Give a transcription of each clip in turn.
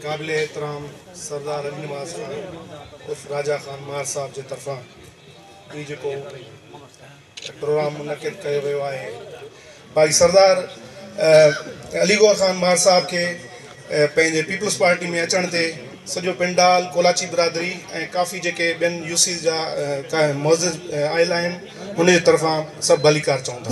قابل احترام سردار علي نواز خان عرف راجا خان مهر صاحب جي طرفان هي جيڪو پروگرام منعقد ڪيو ويو آهي، ڀائي سردار علي گوهر خان مهر صاحب کي پنهنجي پيپلز پارٽي ۾ اچڻ تي سڄو پنڊال، ڪولاچي برادري ۽ ڪافي جيڪي ٻين يو سيز جا معزز آيل آهن ان جي طرفان سڀ ڀليڪار چئون ٿا.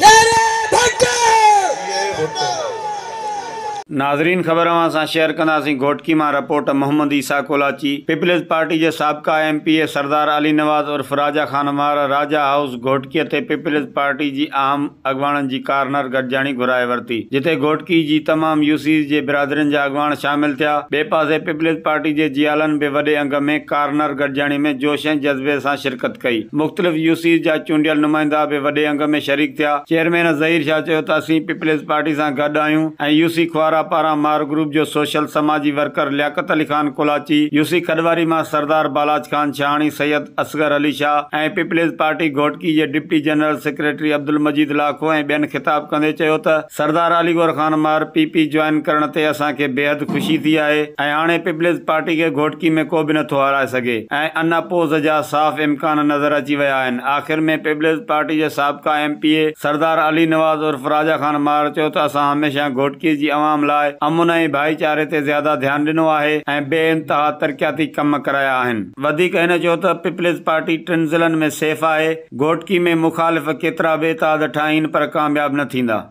ناظرين خبر اوهان سان شيئر ڪنداسين گهوٽڪي مان report Muhammad Isa Kolachi peoples party جي سابقا M P A Sardar Ali Nawaz عرف راجا خان مهر راجا هائوس گهوٽڪي تي پيپلز پارٽي جي اهم اڳواڻن جي ڪارنر گڏجاڻي گهرائي ورتي جتي گهوٽڪي جي تمام يو سيز جي برادرين جا اڳواڻ شامل ٿيا ٻئي پاسي پيپلز پارٽي جي جيالن به وڏي انگ ۾ ڪارنر گڏجاڻي ۾ جوش ۽ جذبي سان شرڪت ڪئي. مختلف يو سيز جا چونڊيل نمائندا به وڏي انگ ۾ شريڪ ٿيا. چيئرمين ظهير شاهه چيو ته اسين پيپلز پارٽي سان گڏ آهيون ۽ يو سي کوارا پاران مار گروپ جو سوشل سماجي worker Liaquat Ali Khan Kolachi, U C Khadwari مان سردار بالاچ خان شاهاڻي، سيد اصغر علي شاهه ۽ پيپلز پارٽي گهوٽڪي جي deputy general secretary Abdul Majeed Lakho ۽ ٻين خطاب ڪندي چيو ته Sardar Ali Gohar Khan Mahar P P join ڪرڻ تي اسان کي بيحد خوشي ٿي آهي ۽ هاڻي پيپلز پارٽي کي گهوٽڪي ۾ ڪو به نٿو هارائي سگهي ۽ ان اپوز جا صاف امڪان نظر اچي ويا آهن آخر ۾ پيپلز پارٽي جي سابقا M P A Sardar Ali Nawaz عرف راجا خان مهر چيو ته اسان هميشه گهوٽڪي جي عوام لاء امن ۽ ڀائيچاري تي زياده ڌيان ڏنو آهي ۽ بي انتها ترقياتي ڪم ڪرايا آهن وڌيڪ هن چيو ته پيپلز پارٽي ٽن ضلعن ۾ سيف آهي گهوٽڪي ۾ مخالف ڪيترا به اتحاد ٺاهين پر ڪامياب نه ٿيندا.